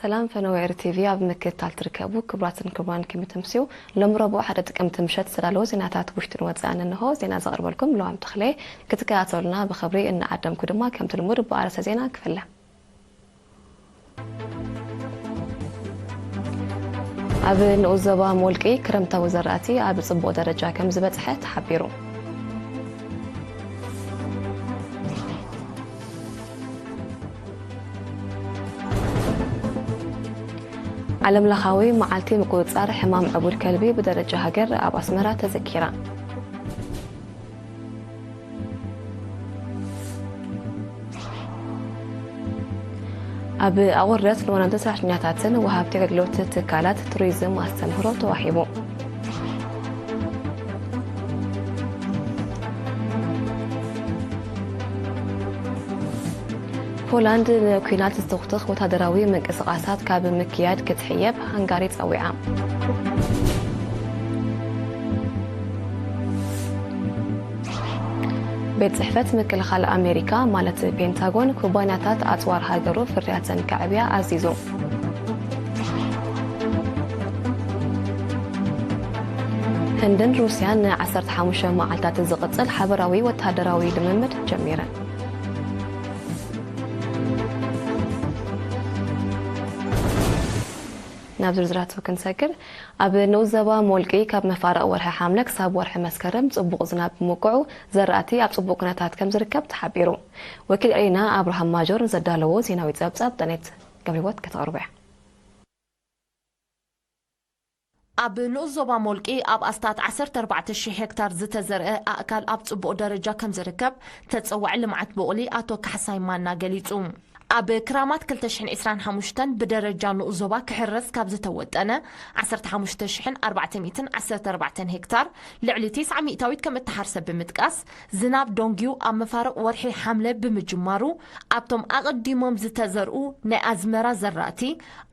ሰላም ፈነወ ኤሪ ቲቪ ኣብ ምክትታል ትርከቡ ክቡራትን ክቡራን፣ ከመይ ተምስዩ? ሎም ረቡዕ ሓደ ጥቅምቲ ምሸት ዝተዳለወ ዜናታት ውሽጥን ወፃእን እንሆ። ዜና ዘቕርበልኩም ለዋም ተኽለ። ክትከታተሉና ብኽብሪ እናዓደምኩ ድማ ከምቲ ልሙድ ብኣርዕስተ ዜና ክፍለ። ኣብ ንኡስ ዞባ ሞልቂ ክረምታዊ ዘራእቲ ኣብ ጽቡቕ ደረጃ ከም ዝበጽሐ ተሓቢሩ። ዓለም ለኻዊ መዓልቲ ምቁጽጻር ሕማም ዕቡድ ከልቢ ብደረጃ ሃገር ኣብ ኣስመራ ተዘኪራ። ኣብ ኣቑርደት ንወነንቲ ሰራሕተኛታትን ወሃብቲ ኣገልግሎት ትካላት ቱሪዝም ኣስተምህሮ ተዋሂቡ። ፖላንድ ንኲናት ዝትኹትኽ ወታደራዊ ምንቅስቓሳት ካብ ምክያድ ክትሕየብ ሃንጋሪ ጸዊዓ። ቤት ጽሕፈት ምክልኻል ኣሜሪካ ማለት ፔንታጎን ኩባንያታት ኣጽዋር ሃገሩ ፍርያተን ከዕብያ ኣዚዙ። ህንድን ሩስያን ን15 መዓልታት ዝቕጽል ሓበራዊ ወታደራዊ ልምምድ ጀሚረን። ናብ ዝርዝራቱ ክንሰግር፣ ኣብ ንኡስ ዞባ ሞልቂ ካብ መፋርቕ ወርሒ ሓምለ ክሳብ ወርሒ መስከረም ጽቡቕ ዝናብ ብምውቅዑ ዘራእቲ ኣብ ጽቡቕ ኩነታት ከም ዝርከብ ተሓቢሩ። ወኪል ኤሪና ኣብርሃም ማጆር ንዘዳለዎ ዜናዊ ጸብጻብ ጠኔት ገብረህይወት ከተቕርቦ እያ። ኣብ ንኡስ ዞባ ሞልቂ ኣብ ኣስታት ዓሰርተ ኣርባዕተ ሽሕ ሄክታር ዝተዘርአ ኣእካል ኣብ ጽቡቕ ደረጃ ከም ዝርከብ ተጸዋዒ ልምዓት ቡቕሊ ኣቶ ካሕሳይ ማና ገሊጹ። ኣብ ክራማት ክልተ ሽሕን ዕስራን ሓሙሽተን ብደረጃ ንኡስ ዞባ ክሕረስ ካብ ዝተወጠነ ዓሰርተ ሓሙሽተ ሽሕን ኣርባዕተ ሚእትን ዓሰርተ ኣርባዕተን ሄክታር ልዕሊ ተስዓ ሚእታዊት ከም እተሓርሰ ብምጥቃስ፣ ዝናብ ዶንጊዩ ኣብ መፋርቕ ወርሒ ሓምለ ብምጅማሩ፣ ኣብቶም ኣቐዲሞም ዝተዘርኡ ናይ ኣዝመራ ዘራእቲ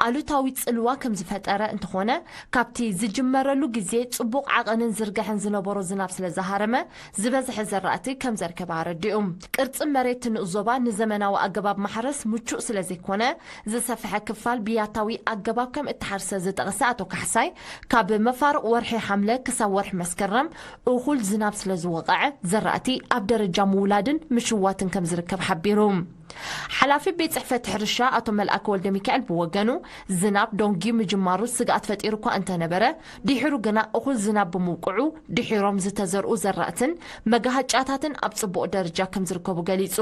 ኣሉታዊ ጽልዋ ከም ዝፈጠረ እንተኾነ፣ ካብቲ ዝጅመረሉ ግዜ ጽቡቕ ዓቐንን ዝርጋሐን ዝነበሮ ዝናብ ስለ ዝሃረመ፣ ዝበዝሐ ዘራእቲ ከም ዘርከበ ኣረዲኡ። ቅርጺ መሬት ንኡስ ዞባ ንዘመናዊ ኣገባብ ማሕረስ ምቹእ ስለ ዘይኮነ፣ ዝሰፍሐ ክፋል ብያታዊ ኣገባብ ከም እተሓርሰ ዝጠቐሰ ኣቶ ካሕሳይ፣ ካብ መፋርቕ ወርሒ ሓምለ ክሳብ ወርሒ መስከረም እኹል ዝናብ ስለ ዝወቐዐ፣ ዘራእቲ ኣብ ደረጃ ምውላድን ምሽዋትን ከም ዝርከብ ሓቢሩ። ሓላፊ ቤት ጽሕፈት ሕርሻ ኣቶ መልኣከ ወልደ ሚካኤል ብወገኑ፣ ዝናብ ዶንጊዩ ምጅማሩ ስግኣት ፈጢሩ እኳ እንተነበረ፣ ድሒሩ ግና እኹል ዝናብ ብምውቅዑ፣ ድሒሮም ዝተዘርኡ ዘራእትን መጋሃጫታትን ኣብ ጽቡቕ ደረጃ ከም ዝርከቡ ገሊጹ።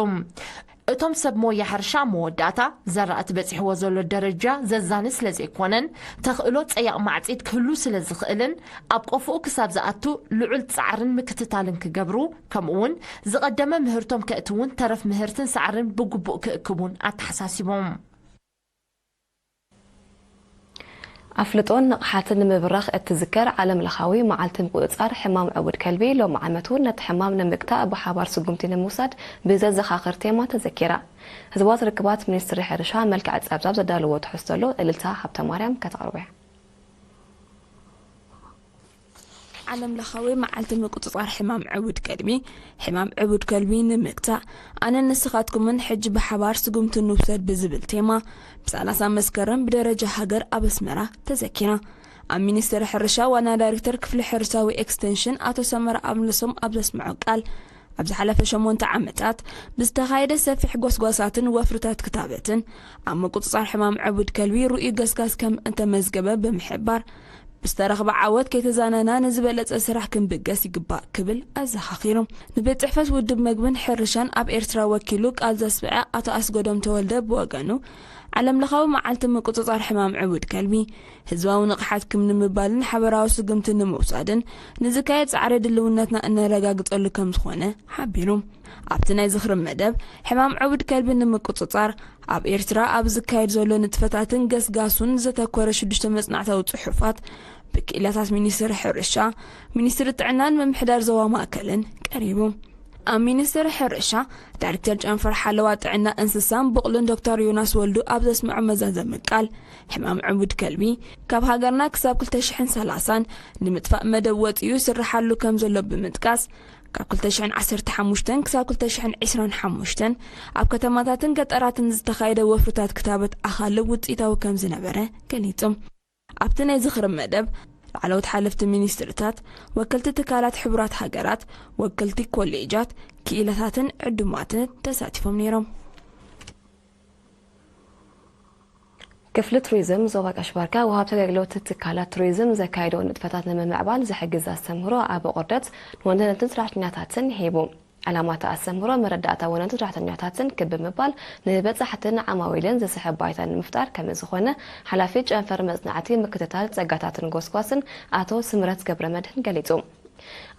እቶም ሰብ ሞያ ሕርሻ ኣብ መወዳእታ፣ ዘራእቲ በጺሕዎ ዘሎ ደረጃ ዘዛኒ ስለ ዘይኮነን፣ ተኽእሎ ጸያቕ ማዕጺድ ክህሉ ስለ ዝኽእልን፣ ኣብ ቆፎኡ ክሳብ ዝኣቱ ልዑል ጻዕርን ምክትታልን ክገብሩ፣ ከምኡውን ዝቐደመ ምህርቶም ከእትውን ተረፍ ምህርትን ሳዕርን ብግቡእ ክእክቡን ኣተሓሳሲቦም። ኣፍልጦን ንቕሓትን ንምብራኽ እትዝከር ዓለም ለኻዊ መዓልቲ ምቁጽጻር ሕማም ዕቡድ ከልቢ፣ ሎም ዓመት እውን ነቲ ሕማም ንምግታእ ብሓባር ስጉምቲ ንምውሳድ ብዘዘኻኽር ቴማ ተዘኪራ። ህዝባዊ ርክባት ሚኒስትሪ ሕርሻ መልክዕ ጸብጻብ ዘዳለዎ ትሕዝቶ ኣሎ፣ እልልታ ሃብተማርያም ከተቕርቦ እያ። ዓለም ለኻዊ መዓልቲ ምቁጽጻር ሕማም ዕቡድ ከልቢ፣ ሕማም ዕቡድ ከልቢ ንምግታእ ኣነን ንስኻትኩምን ሕጂ ብሓባር ስጉምቲ ንውሰድ ብዝብል ቴማ፣ ብ30 መስከረም ብደረጃ ሃገር ኣብ ኣስመራ ተዘኪራ። ኣብ ሚኒስቴር ሕርሻ ዋና ዳይሬክተር ክፍሊ ሕርሻዊ ኤክስቴንሽን ኣቶ ሰመረ ኣምለሶም ኣብ ዘስምዖ ቃል፣ ኣብ ዝሓለፈ ሸሞንተ ዓመታት ብዝተኻየደ ሰፊሕ ጎስጓሳትን ወፍርታት ክታበትን፣ ኣብ ምቁጽጻር ሕማም ዕቡድ ከልቢ ርኡይ ገስጋስ ከም እንተመዝገበ ብምሕባር፣ ብዝተረኽበ ዓወት ከይተዛነና ንዝበለጸ ስራሕ ክንብገስ ይግባእ ክብል ኣዘኻኺሩ። ንቤት ጽሕፈት ውድብ መግብን ሕርሻን ኣብ ኤርትራ ወኪሉ ቃል ዘስምዐ ኣቶ ኣስገዶም ተወልደ ብወገኑ፣ ዓለም ለኻዊ መዓልቲ ምቁጽጻር ሕማም ዕቡድ ከልቢ፣ ህዝባዊ ንቕሓት ክም ንምባልን ሓበራዊ ስጉምቲ ንምውሳድን ንዝካየድ ጻዕሪ ድልውነትና እነረጋግጸሉ ከም ዝኾነ ሓቢሩ። ኣብቲ ናይ ዝኽሪ መደብ፣ ሕማም ዕቡድ ከልቢ ንምቁጽጻር ኣብ ኤርትራ ኣብ ዝካየድ ዘሎ ንጥፈታትን ገስጋሱን ዘተኮረ ሽዱሽተ መጽናዕታዊ ጽሑፋት ብክኢላታት ሚኒስትሪ ሕርሻ፣ ሚኒስትሪ ጥዕናን ምምሕዳር ዞባ ማእከልን ቀሪቡ። ኣብ ሚኒስትሪ ሕርሻ ዳይሬክተር ጨንፈር ሓለዋ ጥዕና እንስሳን ብቑልን ዶክተር ዮናስ ወልዱ ኣብ ዘስምዖ መዛዘሚ ቃል፣ ሕማም ዕቡድ ከልቢ ካብ ሃገርና ክሳብ ክልተ ሽሕን ሰላሳን ንምጥፋእ መደብ ወጺኡ ይስርሓሉ ከም ዘሎ ብምጥቃስ፣ ካብ ክልተ ሽሕን ዓሰርተ ሓሙሽተን ክሳብ ክልተ ሽሕን ዕስራን ሓሙሽተን ኣብ ከተማታትን ገጠራትን ዝተኻየደ ወፍርታት ክታበት ኣኻልብ ውፅኢታዊ ከም ዝነበረ ገሊጹ። ኣብቲ ናይ ዝኽሪ መደብ ላዕለዎት ሓለፍቲ ሚኒስትርታት፣ ወከልቲ ትካላት ሕቡራት ሃገራት፣ ወከልቲ ኮሌጃት፣ ክኢላታትን ዕዱማትን ተሳቲፎም ነይሮም። ክፍሊ ቱሪዝም ዞባ ቀሽባርካ ወሃብቲ ኣገልግሎት ትካላት ቱሪዝም ዘካየዶ ንጥፈታት ንምምዕባል ዝሕግዝ ኣስተምህሮ ኣብ ቁርደት ንወነንትን ሰራሕተኛታትን ሂቡ። ዕላማ እቲ ኣስተምህሮ መረዳእታ ወነንትን ሰራሕተኛታትን ክብ ብምባል ንበጻሕትን ዓማዊልን ዝስሕብ ባይታ ንምፍጣር ከም ዝኾነ ሓላፊ ጨንፈር መጽናዕቲ ምክትታል ጸጋታትን ጎስጓስን ኣቶ ስምረት ገብረ መድህን ገሊጹ።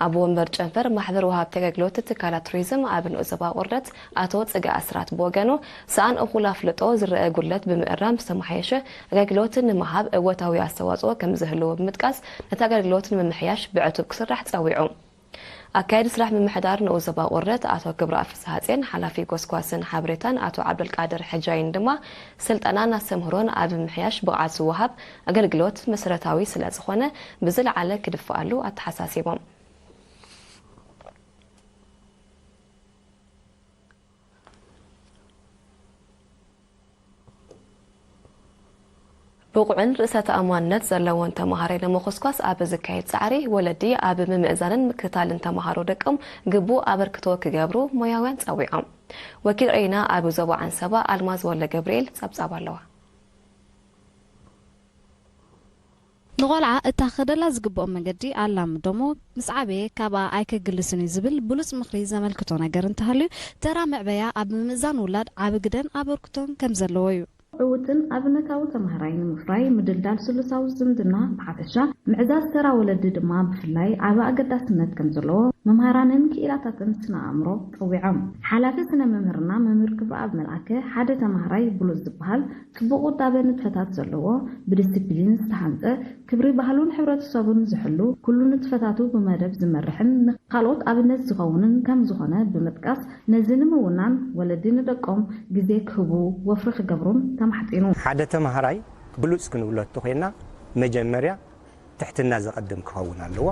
ኣብ ወንበር ጨንፈር ማሕበር ወሃብቲ ኣገልግሎት ትካላት ቱሪዝም ኣብ ንኡስ ዞባ ቁርደት ኣቶ ጽገ ኣስራት ብወገኑ፣ ሰኣን እኹል ኣፍልጦ ዝረአ ጉድለት ብምእራም ዝተመሓየሸ ኣገልግሎት ንምሃብ እወታዊ ኣስተዋጽኦ ከም ዝህልዎ ብምጥቃስ፣ ነቲ ኣገልግሎት ንምምሕያሽ ብዕቱብ ክስራሕ ጸዊዑ። ኣካያዲ ስራሕ ምምሕዳር ንኡስ ዞባ ቁርደት ኣቶ ክብረኣብ ፍስሃጼን ሓላፊ ጎስጓስን ሓበሬታን ኣቶ ዓብደልቃድር ሕጃይን ድማ፣ ስልጠናን ኣስተምህሮን ኣብ ምምሕያሽ ብቕዓት ዝወሃብ ኣገልግሎት መሰረታዊ ስለ ዝኾነ ብዝለዓለ ክድፍኣሉ ኣተሓሳሲቦም። ብቑዕን ርእሰ ተኣማንነት ዘለዎን ተማሃራይ ንምኹስኳስ ኣብ ዝካየድ ጻዕሪ፣ ወለዲ ኣብ ምምእዛንን ምክትታልን ተማሃሮ ደቆም ግቡእ ኣበርክቶ ክገብሩ ሞያውያን ጸዊዖም። ወኪል ሬና ኣብ ዞባ ዓንሰባ ኣልማዝ ወልደ ገብርኤል ጸብጻብ ኣለዋ። ንቖልዓ እታ ክኸደላ ዝግብኦ መገዲ ኣላምዶሞ፣ ምስ ዓበየ ካብኣ ኣይከግልስን እዩ ዝብል ብሉጽ ምኽሪ ዘመልክቶ ነገር እንተሃልዩ፣ ተራ መዕበያ ኣብ ምምእዛን ውላድ ዓቢ ግደን ኣበርክቶን ከም ዘለዎ እዩ። ዕዉትን ኣብነታዊ ተማሃራይ ንምፍራይ ምድልዳል ስሉሳዊ ዝምድና ብሓፈሻ፣ ምዕዛዝ ተራ ወለዲ ድማ ብፍላይ ዓቢ ኣገዳስነት ከም ዘለዎ መምሃራንን ክኢላታትን ስነ ኣእምሮ ጸዊዖም። ሓላፊ ስነ መምህርና መምህር ክብረኣብ መልኣከ፣ ሓደ ተማሃራይ ብሉጽ ዝበሃል ጽቡቕ ውዳበ ንጥፈታት ዘለዎ፣ ብዲሲፕሊን ዝተሃንጸ፣ ክብሪ ባህሉን ሕብረተሰቡን ዝሕሉ፣ ኩሉ ንጥፈታቱ ብመደብ ዝመርሕን ንኻልኦት ኣብነት ዝኸውንን ከም ዝኾነ ብምጥቃስ፣ ነዚ ንምውናን ወለዲ ንደቆም ግዜ ክህቡ፣ ወፍሪ ክገብሩን ተማሕጺኑ። ሓደ ተማሃራይ ብሉጽ ክንብሎ እንተኾይና፣ መጀመርያ ትሕትና ዘቐድም ክኸውን ኣለዎ።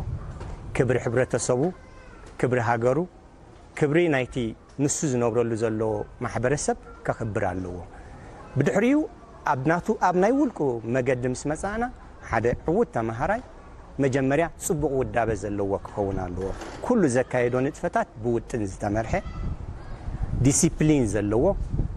ክብሪ ሕብረተሰቡ፣ ክብሪ ሃገሩ፣ ክብሪ ናይቲ ንሱ ዝነብረሉ ዘሎ ማሕበረሰብ ከኽብር ኣለዎ። ብድሕሪኡ ኣብ ናቱ፣ ኣብ ናይ ውልቁ መገዲ ምስ መጻእና፣ ሓደ ዕዉት ተማሃራይ መጀመርያ ጽቡቕ ውዳበ ዘለዎ ክኸውን ኣለዎ። ኩሉ ዘካየዶ ንጥፈታት ብውጥን ዝተመርሐ፣ ዲሲፕሊን ዘለዎ፣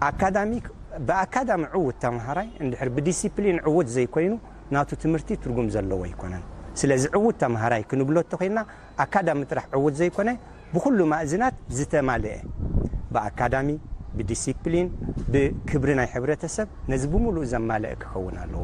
ኣካዳሚክ፣ ብኣካዳሚ ዕዉት ተማሃራይ እንድሕር ብዲሲፕሊን ዕዉት ዘይኮይኑ፣ ናቱ ትምህርቲ ትርጉም ዘለዎ ኣይኮነን። ስለዚ ዕዉት ተማሃራይ ክንብሎ እንተኾይንና፣ ኣካዳሚ ጥራሕ ዕዉት ዘይኮነ፣ ብኹሉ ማእዝናት ዝተማልአ፣ ብኣካዳሚ፣ ብዲሲፕሊን፣ ብክብሪ ናይ ሕብረተሰብ፣ ነዚ ብምሉእ ዘማልአ ክኸውን ኣለዎ።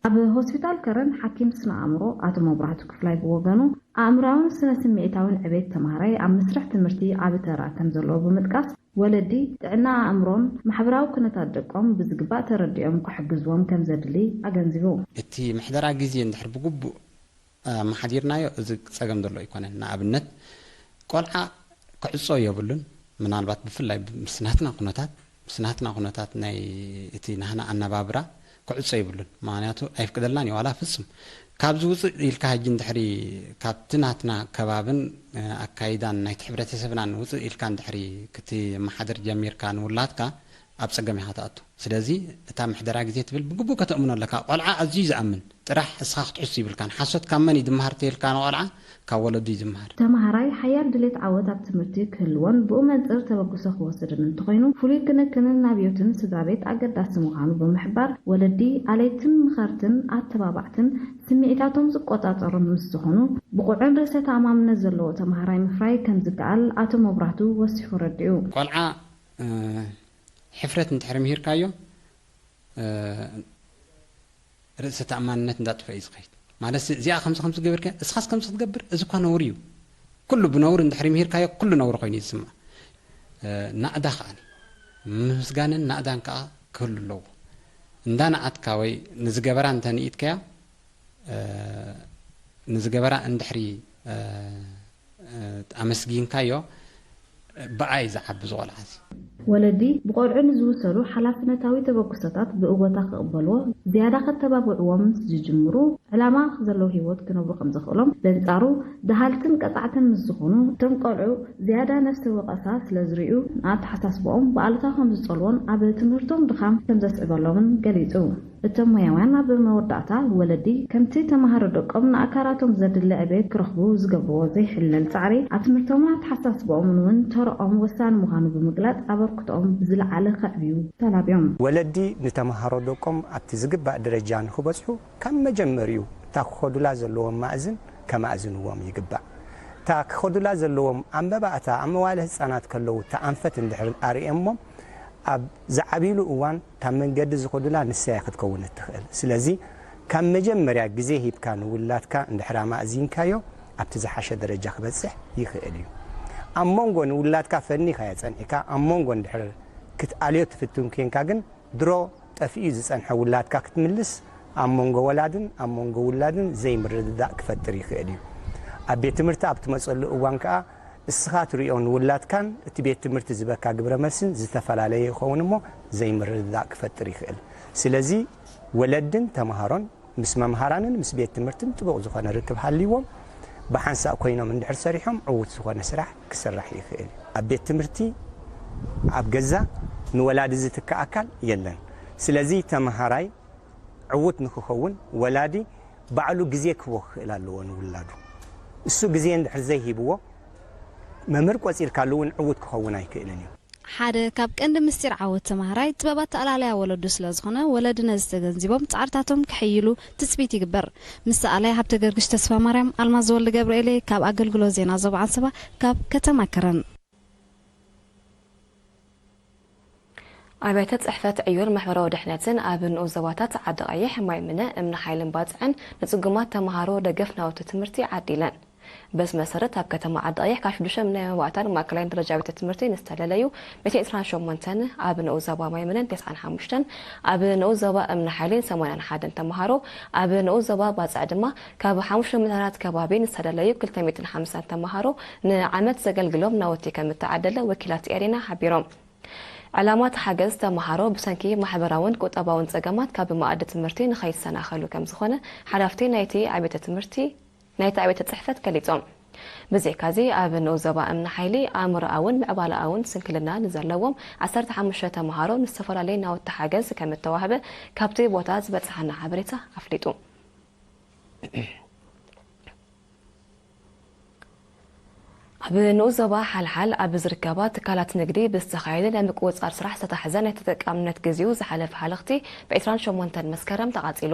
ኣብ ሆስፒታል ከረን ሓኪም ስነ ኣእምሮ ኣቶ መብራህቱ ክፍላይ ብወገኑ፣ ኣእምራውን ስነ ስምዒታውን ዕቤት ተማሃራይ ኣብ መስርሕ ትምህርቲ ዓቢ ተራ ከም ዘለዎ ብምጥቃስ፣ ወለዲ ጥዕና ኣእምሮን ማሕበራዊ ኩነታት ደቆም ብዝግባእ ተረዲኦም ክሕግዝዎም ከም ዘድሊ ኣገንዚቡ። እቲ ምሕደራ ግዜ እንድሕር ብግቡእ ኣመሓዲርናዮ፣ እዚ ጸገም ዘሎ ኣይኮነን። ንኣብነት፣ ቆልዓ ክዕጾ የብሉን። ምናልባት ብፍላይ ምስ ናትና ኩነታት፣ ምስ ናትና ኩነታት ናይ እቲ ናህና ኣነባብራ ክዕጾ የብሉን። ምኽንያቱ ኣይፍቅደልናን እዩ፣ ዋላ ፍጹም። ካብዚ ውጽእ ኢልካ ሕጂ እንድሕሪ ካብቲ ናትና ከባብን፣ እ፣ ኣካይዳን ናይቲ ሕብረተሰብናን ውጽእ ኢልካ እንድሕሪ ክትመሓደር ጀሚርካ ንውላድካ ኣብ ጸገም ኢኻ ትኣቱ። ስለዚ እታ ምሕደራ ግዜ ትብል ብግቡእ ከተእምኖ ኣለካ። ቆልዓ ኣዝዩ እዩ ዝኣምን። ጥራሕ እስኻ ክትሕሱ ይብልካን። ሓሶት ካብ መን እዩ ዝመሃር ተይልካ ንቆልዓ፣ ካብ ወለዱ እዩ ዝመሃር። ተማሃራይ ሓያል ድሌት ዓወት ኣብ ትምህርቲ ክህልዎን ብኡ መንጽር ተበግሶ ክወስድን እንተኾይኑ፣ ፍሉይ ክንክንን ናብዮትን ስድራ ቤት ኣገዳሲ ምዃኑ ብምሕባር፣ ወለዲ ኣለይትን ምኸርትን ኣተባባዕትን ስምዒታቶም ዝቆጻጸሩን ምስ ዝኾኑ፣ ብቑዕን ርእሰ ተኣማምነት ዘለዎ ተማሃራይ ምፍራይ ከም ዝከኣል ኣቶ መብራህቱ ወሲኹ ረዲኡ። ቆልዓ፣ እ፣ ሕፍረት እንድሕር ምሂርካዮ፣ እ፣ ርእሰ ተኣማንነት እንዳጥፈ እዩ ዝኸይድ። ማለት እዚኣ ከምዚ ከምዚ ገበርካ፣ እስኻስ ከምዚ ክትገብር፣ እዚ እኳ ነውሪ እዩ። ኩሉ ብነውሪ እንድሕር ምሂርካዮ፣ ኩሉ ነውሪ ኮይኑ እዩ ዝስማዕ። እ፣ ናእዳ ከኣ፣ ምምስጋንን ናእዳን ከኣ ክህሉ ኣለዎ። እንዳ ነኣትካ ወይ ንዝገበራ እንተ ንኢትካያ፣ እ፣ ንዝገበራ እንድሕሪ፣ እ፣ እ፣ ኣመስጊንካዮ፣ ብኣ እዩ ዝዓቢ እዚ ቆልዓ እዚ። ወለዲ ብቆልዑ ንዝውሰዱ ሓላፍነታዊ ተበግሶታት ብእወታ ክቕበልዎ፣ ዝያዳ ከተባብዕዎም ምስ ዝጅምሩ፣ ዕላማ ዘለዎ ህይወት ክነብሩ ከም ዘኽእሎም፣ በንጻሩ ደሃልትን ቀጻዕትን ምስ ዝኾኑ፣ እቶም ቆልዑ ዝያዳ ነፍሲ ወቐሳ ስለ ዝርእዩ፣ ንኣተሓሳስባኦም ብኣሉታ ከም ዝጸልዎን ኣብ ትምህርቶም ድኻም ከም ዘስዕበሎምን ገሊጹ። እቶም ሞያውያን ኣብ መወዳእታ፣ ወለዲ ከምቲ ተማሃሮ ደቆም ንኣካላቶም ዘድሊ ዕቤት ክረኽቡ ዝገብርዎ ዘይሕለል ጻዕሪ፣ ኣብ ትምህርቶምን ኣተሓሳስባኦምን እውን ተረኦም ወሳኒ ምዃኑ ብምግላጽ፣ ኣበርክቶኦም ብዝለዓለ ከዕብዩ ተላብዮም። ወለዲ ንተማሃሮ ደቆም ኣብቲ ዝግባእ ደረጃ ንኽበጽሑ፣ ካብ መጀመሪኡ እታ ክኸዱላ ዘለዎም ማእዝን ከማእዝንዎም ይግባእ። እታ ክኸዱላ ዘለዎም ኣብ መባእታ፣ ኣብ መዋለ ህጻናት ከለዉ እታ ኣንፈት እንድሕር ኣርእየሞም፣ ኣብ ዝዓብይሉ እዋን እታ መንገዲ ዝኸዱላ ንሳ እያ ክትከውን እትኽእል። ስለዚ ካብ መጀመርያ ግዜ ሂብካ ንውላድካ እንድሕር ኣማእዚንካዮ፣ ኣብቲ ዝሓሸ ደረጃ ክበጽሕ ይኽእል እዩ። ኣብ መንጎ ንውላድካ ፈኒኻዮ ጸኒሕካ፣ ኣብ መንጎ እንድሕር ክትኣልዮ ትፍትን ኬንካ ግን፣ ድሮ ጠፊኡ ዝጸንሐ ውላድካ ክትምልስ፣ ኣብ መንጎ ወላድን ኣብ መንጎ ውላድን ዘይምርድዳእ ክፈጥር ይኽእል እዩ። ኣብ ቤት ትምህርቲ ኣብ ትመጸሉ እዋን ከኣ፣ እስኻ ትርእዮ ንውላድካን እቲ ቤት ትምህርቲ ዝበካ ግብረ መልስን ዝተፈላለየ ይኸውን እሞ፣ ዘይምርድዳእ ክፈጥር ይኽእል። ስለዚ ወለድን ተምሃሮን ምስ መምሃራንን ምስ ቤት ትምህርትን ጥቡቕ ዝኾነ ርክብ ሃልይዎም፣ ብሓንሳእ ኮይኖም እንድሕር ሰሪሖም፣ ዕዉት ዝኾነ ስራሕ ክስራሕ ይኽእል። ኣብ ቤት ትምህርቲ፣ ኣብ ገዛ ንወላዲ ዝትክእ ኣካል የለን። ስለዚ ተምሃራይ ዕዉት ንክኸውን፣ ወላዲ ባዕሉ ግዜ ክህቦ ክኽእል ኣለዎ ንውላዱ። እሱ ግዜ እንድሕር ዘይሂብዎ፣ መምህር ቆጺርካሉ እውን ዕዉት ክኸውን ኣይክእልን እዩ። ሓደ ካብ ቀንዲ ምስጢር ዓወት ተምሃራይ፣ ጥበብ ኣተኣላልያ ወለዱ ስለ ዝኾነ፣ ወለዲ ነዚ ተገንዚቦም ጻዕርታቶም ከሐይሉ ትጽቢት ይግበር። ምስ ሰኣላይ ሃብተ ገርግሽ ተስፋ ማርያም፣ ኣልማዝ ወልደ ገብርኤል ካብ ኣገልግሎት ዜና ዞባ ዓንሰባ፣ ካብ ከተማ ከረን። ኣብያተ ጽሕፈት ዕዮን ማሕበራዊ ድሕነትን ኣብ ንኡስ ዞባታት ዓዲ ቀይሕ፣ ማይ ምነ፣ እምኒ ሓይልን ባጽዕን ንጽጉማት ተምሃሮ ደገፍ ናውቲ ትምህርቲ ዓዲለን። በዚ መሰረት፣ ኣብ ከተማ ዓዲ ቀይሕ ካብ ሽዱሽተ ናይ መባእታን ማእከላይን ደረጃ ቤት ትምህርቲ ንዝተደለዩ ሚእትን ዕስራን ሸሞንተን፣ ኣብ ንኡስ ዞባ ማይ ምነን ተስዓን ሓሙሽተን፣ ኣብ ንኡስ ዞባ እምኒ ሓይልን ሰማንያን ሓደን ተምሃሮ፣ ኣብ ንኡስ ዞባ ባጽዕ ድማ ካብ ሓሙሽተ ሚእታታት ከባቢ ንዝተደለዩ ክልተ ሚእትን ሓምሳን ተምሃሮ ንዓመት ዘገልግሎም ናውቲ ከም እተዓደለ ወኪላት ኤሪና ሓቢሮም። ዕላማ እቲ ሓገዝ፣ ተምሃሮ ብሰንኪ ማሕበራውን ቁጠባውን ጸገማት ካብ መኣዲ ትምህርቲ ንኸይሰናኸሉ ከም ዝኾነ ሓላፍቲ ናይቲ ኣብያተ ትምህርቲ ናይቲ ኣብያተ ጽሕፈት ገሊጾም። ብዘይካዚ፣ ኣብ ንኡስ ዞባ እምኒ ሓይሊ ኣእምሮኣውን ምዕባለኣውን ስንክልና ንዘለዎም ዓሰርተ ሓሙሽተ ተምሃሮ ንዝተፈላለየ ናውቲ ሓገዝ ከም እተዋህበ ካብቲ ቦታ ዝበጽሓና ሓበሬታ ኣፍሊጡ። ኣብ ንኡስ ዞባ ሓልሓል ኣብ ዝርከባ ትካላት ንግዲ ብዝተኻየደ ናይ ምቁጽጻር ስራሕ ዝተታሕዘ ናይ ተጠቃምነት ግዜኡ ዝሓለፈ ሃለኽቲ ብ ዕስራን ሸሞንተን መስከረም ተቓጺሉ።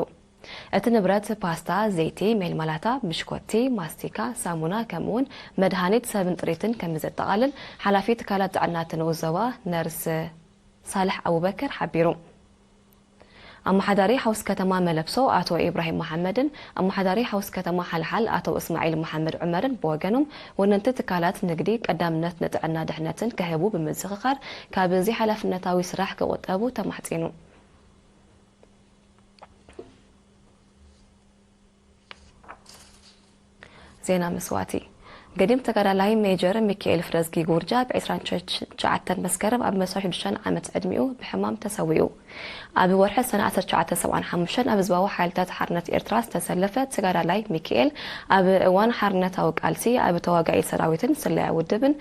እቲ ንብረት ፓስታ፣ ዘይቲ፣ ሜልማላታ፣ ብሽኮቲ፣ ማስቲካ፣ ሳሙና፣ ከምኡውን መድሃኒት ሰብን ጥሪትን ከም ዘጠቓልል ሓላፊ ትካላት ጥዕና እቲ ንኡስ ዞባ ነርስ ሳልሕ ኣቡበከር ሓቢሩ። ኣመሓዳሪ ሓውሲ ከተማ መለብሶ ኣቶ ኢብራሂም መሓመድን ኣመሓዳሪ ሓውሲ ከተማ ሓልሓል ኣቶ እስማዒል መሓመድ ዑመርን ብወገኖም፣ ወነንቲ ትካላት ንግዲ ቀዳምነት ንጥዕና ድሕነትን ክህቡ ብምዝኽኻር፣ ካብ ዘይሓላፍነታዊ ስራሕ ክቑጠቡ ተማሕጺኑ። ዜና መስዋእቲ። ገዲም ተጋዳላይ ሜጀር ሚካኤል ፍረዝጊ ጉርጃ ብ ዕስራን ትሽዓተን መስከረም ኣብ መቶ ሽዱሽተ ዓመት ዕድሚኡ ብሕማም ተሰዊኡ። ኣብ ወርሒ ሰነ ዓሰርተ ትሽዓተ ሰብዓን ሓሙሽተን ኣብ ህዝባዊ ሓይልታት ሓርነት ኤርትራ ዝተሰለፈ ተጋዳላይ ሚካኤል፣ ኣብ እዋን ሓርነታዊ ቃልሲ ኣብ ተዋጋኢ ሰራዊትን ስለያ ውድብን፣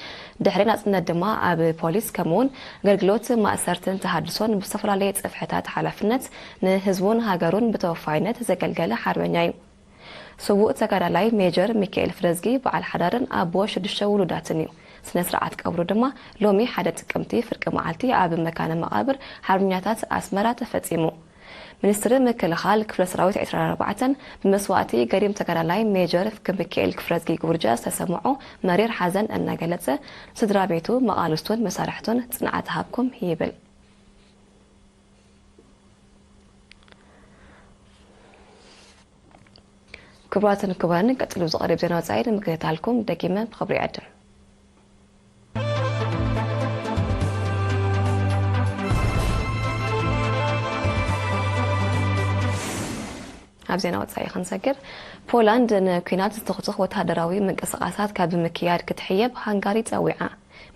ድሕሪ ናጽነት ድማ ኣብ ፖሊስ፣ ከምኡውን ኣገልግሎት ማእሰርትን ተሃድሶን ብዝተፈላለየ ጽፍሕታት ሓላፍነት ንህዝቡን ሃገሩን ብተወፋይነት ዘገልገለ ሓርበኛ እዩ። ስዉእ ተጋዳላይ ሜጀር ሚካኤል ፍረዝጊ በዓል ሓዳርን ኣቦ ሽዱሽተ ውሉዳትን እዩ። ስነ ስርዓት ቀብሩ ድማ ሎሚ ሓደ ጥቅምቲ ፍርቂ መዓልቲ ኣብ መካነ መቓብር ሓርበኛታት ኣስመራ ተፈጺሙ። ሚኒስትሪ ምክልኻል ክፍለ ሰራዊት ዕስራን ኣርባዕተን ብመስዋእቲ ገዲም ተጋዳላይ ሜጀር ሚካኤል ፍረዝጊ ጉርጃ ዝተሰምዖ መሪር ሓዘን እናገለጸ፣ ስድራ ቤቱ፣ መቓልስቱን መሳርሕቱን ጽንዓት ሃብኩም ይብል። ክቡራትን ክቡራንን፣ ቀጺሉ ዝቐርብ ዜና ወጻኢ ንምክትታልኩም ደጊመ ብኽብሪ ይዕድም። ኣብ ዜና ወጻኢ ክንሰግር፣ ፖላንድ ንኲናት ዝትኹትኽ ወተሃደራዊ ምንቅስቓሳት ካብ ምክያድ ክትሕየብ ሃንጋሪ ጸዊዓ።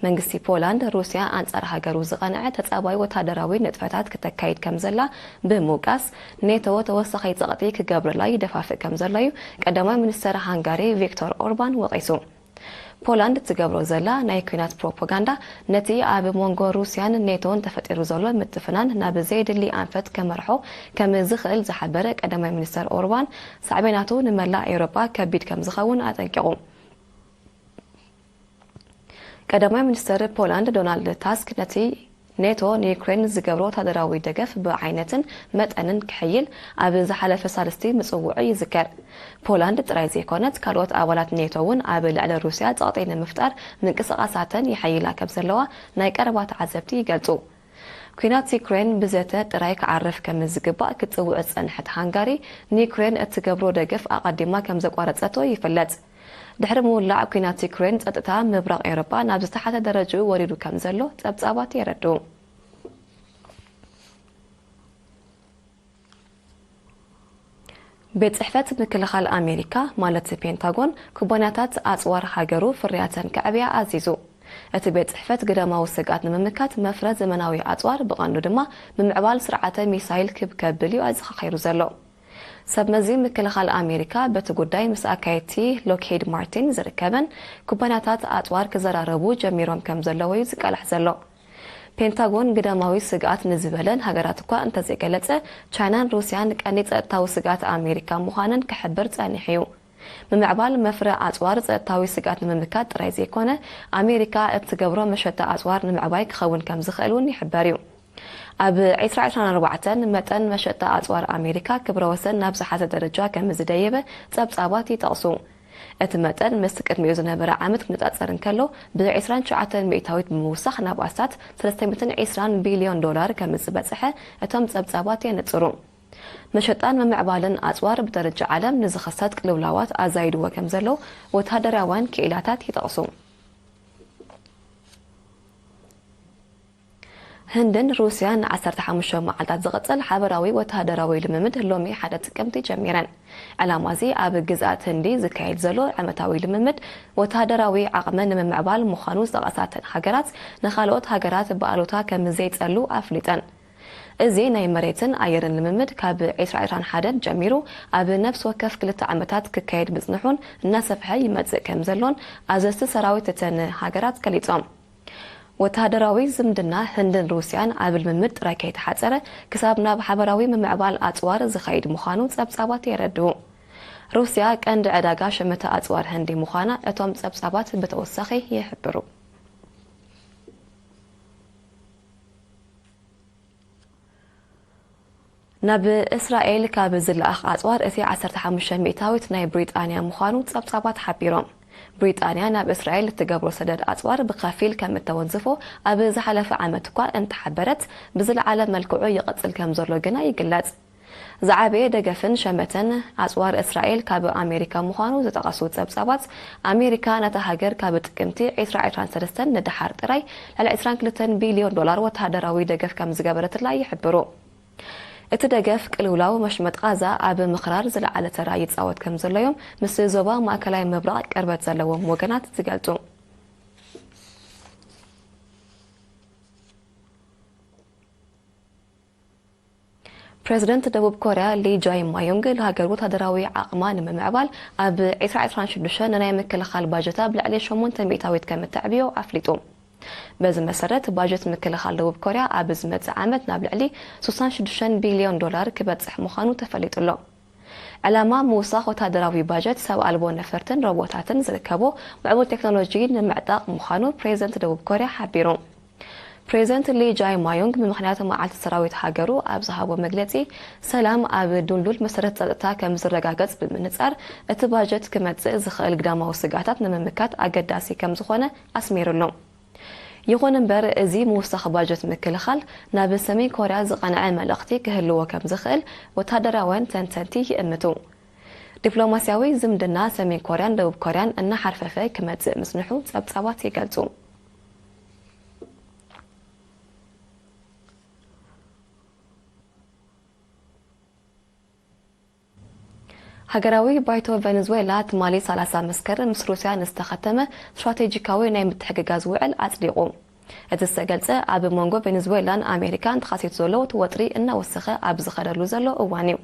መንግስቲ ፖላንድ፣ ሩስያ ኣንጻር ሃገሩ ዝቐንዐ ተጻባይ ወታደራዊ ንጥፈታት ክተካይድ ከም ዘላ ብምውቃስ፣ ኔቶ ተወሳኺ ጸቕጢ ክገብረላ ይደፋፍእ ከም ዘሎ እዩ ቀዳማይ ሚኒስተር ሃንጋሪ ቪክቶር ኦርባን ወቒሱ። ፖላንድ ትገብሮ ዘላ ናይ ኲናት ፕሮፓጋንዳ፣ ነቲ ኣብ መንጎ ሩስያን ኔቶን ተፈጢሩ ዘሎ ምትፍናን ናብ ዘየድሊ ኣንፈት ከመርሖ ከም ዝኽእል ዝሓበረ ቀዳማይ ሚኒስተር ኦርባን፣ ሳዕቤናቱ ንመላእ ኤውሮጳ ከቢድ ከም ዝኸውን ኣጠንቂቑ። ቀዳማይ ሚኒስተር ፖላንድ ዶናልድ ታስክ፣ ነቲ ኔቶ ንዩክሬን ዝገብሮ ወታደራዊ ደገፍ ብዓይነትን መጠንን ክሕይል ኣብ ዝሓለፈ ሳልስቲ ምጽውዑ ይዝከር። ፖላንድ ጥራይ ዘይኮነት፣ ካልኦት ኣባላት ኔቶ እውን ኣብ ልዕሊ ሩስያ ጸቕጢ ንምፍጣር ምንቅስቓሳተን ይሕይላ ከም ዘለዋ ናይ ቀረባ ተዓዘብቲ ይገልጹ። ኲናት ዩክሬን ብዘተ ጥራይ ክዓርፍ ከም ዝግባእ ክትጽውዕ ዝጸንሐት ሃንጋሪ፣ ንዩክሬን እትገብሮ ደገፍ ኣቐዲማ ከም ዘቋረጸቶ ይፍለጥ። ድሕሪ ምውላዕ ኲናት ዩክሬን፣ ጸጥታ ምብራቕ ኤውሮጳ ናብ ዝተሓተ ደረጃኡ ወሪዱ ከም ዘሎ ጸብጻባት የረድኡ። ቤት ጽሕፈት ምክልኻል ኣሜሪካ፣ ማለት ፔንታጎን፣ ኩባንያታት ኣጽዋር ሃገሩ ፍርያተን ከዕብያ ኣዚዙ። እቲ ቤት ጽሕፈት ግዳማዊ ስግኣት ንምምካት፣ መፍረ ዘመናዊ ኣጽዋር፣ ብቐንዱ ድማ ምምዕባል ስርዓተ ሚሳይል ክብ ከብል እዩ ኣዘኻኺሩ ዘሎ። ሰብ መዚ ምክልኻል ኣሜሪካ በቲ ጉዳይ ምስ ኣካየድቲ ሎክሂድ ማርቲን ዝርከበን ኩባንያታት ኣጽዋር ክዘራረቡ ጀሚሮም ከም ዘለዉ እዩ ዝቃላሕ ዘሎ። ፔንታጎን ግዳማዊ ስግኣት ንዝበለን ሃገራት እኳ እንተዘይገለጸ፣ ቻይናን ሩስያን ቀንዲ ጸጥታዊ ስግኣት ኣሜሪካ ምዃነን ክሕብር ጸኒሑ እዩ። ምምዕባል መፍረ ኣጽዋር ጸጥታዊ ስግኣት ንምምካት ጥራይ ዘይኮነ፣ ኣሜሪካ እትገብሮ መሸጣ ኣጽዋር ንምዕባይ ክኸውን ከም ዝኽእል እውን ይሕበር እዩ። ኣብ ዕስራ ዕስራን ኣርባዕተን መጠን መሸጣ ኣጽዋር ኣሜሪካ ክብረ ወሰን ናብ ዝሓዘ ደረጃ ከም ዝደየበ ጸብጻባት ይጠቕሱ። እቲ መጠን ምስ ቅድሚኡ ዝነበረ ዓመት ክነጻጸር እንከሎ፣ ብ ዕስራን ትሽዓተን ሚእታዊት ብምውሳኽ ናብ ኣስታት ሰለስተ ሚእትን ዕስራን ቢልዮን ዶላር ከም ዝበጽሐ እቶም ጸብጻባት የነጽሩ። መሸጣን ምምዕባልን ኣጽዋር ብደረጃ ዓለም ንዝኸሰት ቅልውላዋት ኣዛይድዎ ከም ዘሎ ወተሃደራውያን ክኢላታት ይጠቕሱ። ህንድን ሩስያን ንዓሰርተ ሓሙሽተ መዓልታት ዝቕጽል ሓበራዊ ወተሃደራዊ ልምምድ ሎሚ ሓደ ጥቅምቲ ጀሚረን። ዕላማ እዚ ኣብ ግዝኣት ህንዲ ዝካየድ ዘሎ ዓመታዊ ልምምድ ወተሃደራዊ ዓቕመን ንምምዕባል ምዃኑ ዝጠቐሳተን ሃገራት፣ ንኻልኦት ሃገራት ብኣሉታ ከም ዘይጸሉ ኣፍሊጠን። እዚ ናይ መሬትን ኣየርን ልምምድ ካብ ዕስራ ዕስራን ሓደን ጀሚሩ ኣብ ነፍሲ ወከፍ ክልተ ዓመታት ክካየድ ምጽንሑን እናሰፍሐ ይመጽእ ከም ዘሎን ኣዘዝቲ ሰራዊት እተን ሃገራት ገሊጾም። ወተሃደራዊ ዝምድና ህንድን ሩስያን ኣብ ልምምድ ጥራይ ከይተሓጸረ፣ ክሳብ ናብ ሓበራዊ ምምዕባል ኣጽዋር ዝኸይድ ምዃኑ ጸብጻባት የረድኡ። ሩስያ ቀንዲ ዕዳጋ ሸመተ ኣጽዋር ህንዲ ምዃና እቶም ጸብጻባት ብተወሳኺ ይሕብሩ። ናብ እስራኤል ካብ ዝለኣኽ ኣጽዋር እቲ ዓሰርተ ሓሙሽተ ሚእታዊት ናይ ብሪጣንያ ምዃኑ ጸብጻባት ሓቢሮም። ብሪጣንያ ናብ እስራኤል እትገብሮ ሰደድ ኣጽዋር ብኸፊል ከም እተወንዝፎ ኣብ ዝሓለፈ ዓመት እኳ እንተሓበረት፣ ብዝለዓለ መልክዑ ይቕጽል ከም ዘሎ ግና ይግለጽ። ዝዓበየ ደገፍን ሸመተን ኣጽዋር እስራኤል ካብ ኣሜሪካ ምዃኑ ዝጠቐሱ ጸብጻባት፣ ኣሜሪካ ነታ ሃገር ካብ ጥቅምቲ ዕስራ ዕስራን ሰለስተን ንደሓር ጥራይ ልዕሊ ዕስራን ክልተን ቢልዮን ዶላር ወተሃደራዊ ደገፍ ከም ዝገበረትላ ይሕብሩ። እቲ ደገፍ ቅልውላው መሽመጥ ቓዛ ኣብ ምኽራር ዝለዓለ ተራ ይጻወት ከም ዘሎ እዮም ምስ ዞባ ማእከላይ ምብራቕ ቅርበት ዘለዎም ወገናት ዝገልጹ። ፕሬዝደንት ደቡብ ኮርያ ሊ ጃይ ማዮንግ፣ ለሃገር ወታደራዊ ዓቕማ ንምምዕባል ኣብ ዕስራ ዕስራን ሽዱሽተን ንናይ ምክልኻል ባጀታ ብልዕሊ ሸሞንተ ሚእታዊት ከም እተዕብዮ ኣፍሊጡ። በዚ መሰረት፣ ባጀት ምክልኻል ደቡብ ኮርያ ኣብ ዝመጽእ ዓመት ናብ ልዕሊ ስሳን ሽዱሽተን ቢልዮን ዶላር ክበጽሕ ምዃኑ ተፈሊጡ ኣሎ። ዕላማ ምውሳኽ ወታደራዊ ባጀት፣ ሰብ ኣልቦ ነፈርትን ሮቦታትን ዝርከቦ ምዕቡል ቴክኖሎጂ ንምዕጣቕ ምዃኑ ፕሬዝደንት ደቡብ ኮርያ ሓቢሩ። ፕሬዝደንት ሊ ጃይ ማዮንግ ብምኽንያት መዓልቲ ሰራዊት ሃገሩ ኣብ ዝሃቦ መግለጺ፣ ሰላም ኣብ ድልዱል መሰረት ጸጥታ ከም ዝረጋገጽ ብምንጻር፣ እቲ ባጀት ክመጽእ ዝኽእል ግዳማዊ ስግኣታት ንምምካት ኣገዳሲ ከም ዝኾነ ኣስሚሩሉ። ይኹን እምበር፣ እዚ ምውሳኽ ባጀት ምክልኻል ናብ ሰሜን ኮርያ ዝቐንዐ መልእኽቲ ክህልዎ ከም ዝኽእል ወታደራውያን ተንተንቲ ይእምቱ። ዲፕሎማስያዊ ዝምድና ሰሜን ኮርያን ደቡብ ኮርያን እናሓርፈፈ ክመጽእ ምጽንሑ ጸብጻባት ይገልጹ። ሃገራዊ ባይቶ ቬኔዙዌላ ትማሊ ሰላሳ መስከረም ምስ ሩስያ ንዝተኸተመ ስትራቴጂካዊ ናይ ምትሕግጋዝ ውዕል ኣጽዲቑ። እቲ ዝተገልጸ ኣብ መንጎ ቬኔዙዌላን ኣሜሪካን ተኸሲቱ ዘሎ እቲ ወጥሪ እናወሰኸ ኣብ ዝኸደሉ ዘሎ እዋን እዩ።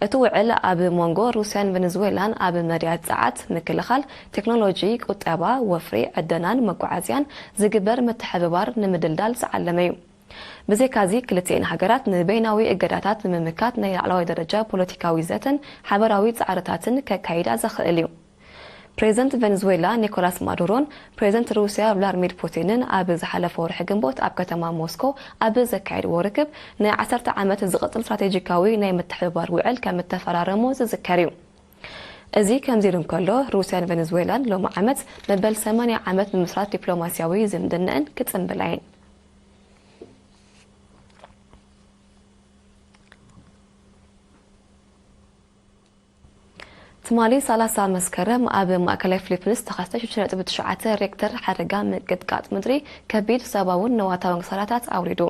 እቲ ውዕል ኣብ መንጎ ሩስያን ቬኔዙዌላን ኣብ መድያት ጸዓት፣ ምክልኻል፣ ቴክኖሎጂ፣ ቁጠባ፣ ወፍሪ፣ ዕደናን መጓዓዝያን ዝግበር ምትሕብባር ንምድልዳል ዝዓለመ እዩ። ብዘይካዚ፣ ክልቲኤን ሃገራት ንበይናዊ እገዳታት ንምምካት ናይ ላዕለዋይ ደረጃ ፖለቲካዊ ዘተን ሓበራዊ ጻዕርታትን ከካይዳ ዘኽእል እዩ። ፕሬዚደንት ቬኔዙዌላ ኒኮላስ ማዱሮን ፕሬዚደንት ሩስያ ቭላድሚር ፑቲንን ኣብ ዝሓለፈ ወርሒ ግንቦት ኣብ ከተማ ሞስኮ ኣብ ዘካየድዎ ርክብ፣ ንዓሰርተ ዓመት ዝቕጽል ስትራቴጂካዊ ናይ ምትሕብባር ውዕል ከም እተፈራረሙ ዝዝከር እዩ። እዚ ከምዚ ኢሉ እንከሎ፣ ሩስያን ቬኔዙዌላን ሎሚ ዓመት መበል ሰማንያ ዓመት ምምስራት ዲፕሎማስያዊ ዝምድናኣን ክጽንብላ እየን። ትማሊ ሰላሳ መስከረም ኣብ ማእከላይ ፊሊፒንስ ዝተኸስተ ሽዱሽተ ነጥቢ ትሽዓተ ሬክተር ሓደጋ ምንቅጥቃጥ ምድሪ ከቢድ ሰብኣውን ንዋታውን ክሳራታት ኣውሪዱ።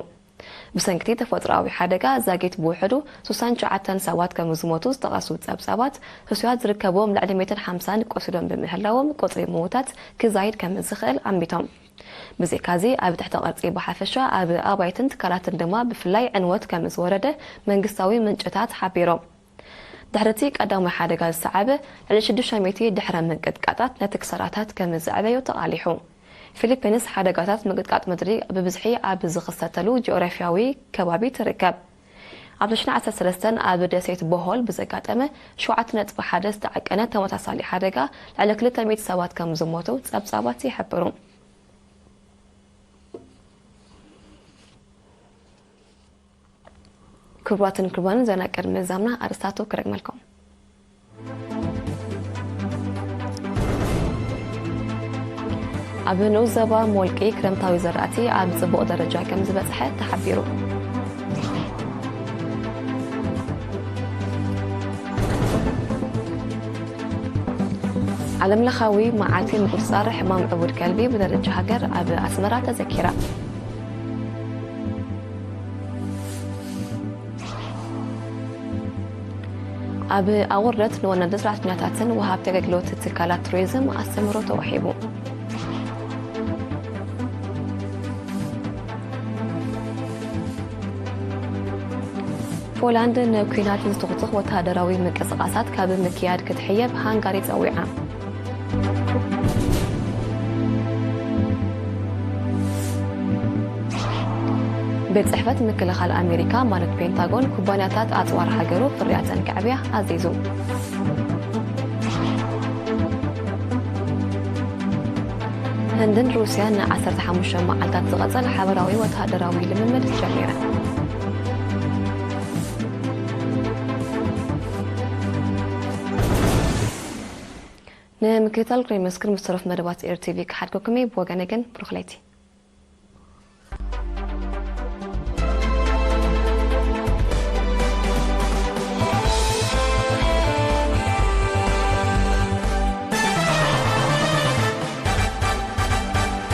ብሰንኪ ተፈጥሮኣዊ ሓደጋ ዛጊት ብውሕዱ ስሳን ትሽዓተን ሰባት ከም ዝሞቱ ዝጠቐሱ ጸብጻባት፣ ህሱያት ዝርከብዎም ልዕሊ ሚእትን ሓምሳን ቆሲሎም ብምህላዎም፣ ቁጽሪ ምዉታት ክዛይድ ከም ዝኽእል ኣሚቶም። ብዘይካዚ፣ ኣብ ትሕተ ቅርጺ ብሓፈሻ፣ ኣብ ኣባይትን ትካላትን ድማ ብፍላይ ዕንወት ከም ዝወረደ መንግስታዊ ምንጭታት ሓቢሮም። ድሕሪ እቲ ቀዳማይ ሓደጋ ዝሰዓበ፣ ልዕሊ ሽዱሽተ ሚእቲ ድሕረ ምንቅጥቃጣት ነቲ ክሳራታት ከም ዘዕበዮ ተቓሊሑ። ፊሊፒንስ ሓደጋታት ምንቅጥቃጥ ምድሪ ብብዝሒ ኣብ ዝኽሰተሉ ጂኦግራፊያዊ ከባቢ ትርከብ። ኣብ ሽሕን ዓሰርተ ሰለስተን ኣብ ደሴት ቦሆል ብዘጋጠመ ሸውዓተ ነጥቢ ሓደ ዝተዓቀነ ተመሳሳሊ ሓደጋ፣ ልዕሊ ክልተ ሚእቲ ሰባት ከም ዝሞቱ ጸብጻባት ይሕብሩ። ክቡራትን ክቡራንን፣ ዜና ቅድሚ ምዛምና ኣርእስታቱ ክደግመልኩም። ኣብ ንኡስ ዞባ ሞልቂ ክረምታዊ ዘራእቲ ኣብ ጽቡቕ ደረጃ ከም ዝበጽሐ ተሓቢሩ። ዓለምለኻዊ መዓልቲ ምቁጽጻር ሕማም ዕቡድ ከልቢ ብደረጃ ሃገር ኣብ ኣስመራ ተዘኪራ። ኣብ ኣቑርደት ንወነንቲ ሰራሕተኛታትን ወሃብቲ ኣገልግሎት ትካላት ቱሪዝም ኣስተምህሮ ተዋሂቡ። ፖላንድ ንኲናት ዝትኹትኽ ወተሃደራዊ ምንቅስቓሳት ካብ ምክያድ ክትሕየብ ሃንጋሪ ጸዊዓ። ቤት ጽሕፈት ምክልኻል ኣሜሪካ ማለት ፔንታጎን ኩባንያታት ኣጽዋር ሃገሩ ፍርያተን ከዕብያ ኣዚዙ። ህንድን ሩስያን ንዓሰርተ ሓሙሽተ መዓልታት ዝቐጸል ሓበራዊ ወተሃደራዊ ልምምድ ጀሚረን። ንምክትታል ክሬመስክር ምስ ተረፍ መደባት ኤር ቲቪ ክሓድገኩም እየ። ብወገነ ግን ብሩኽ ለይቲ።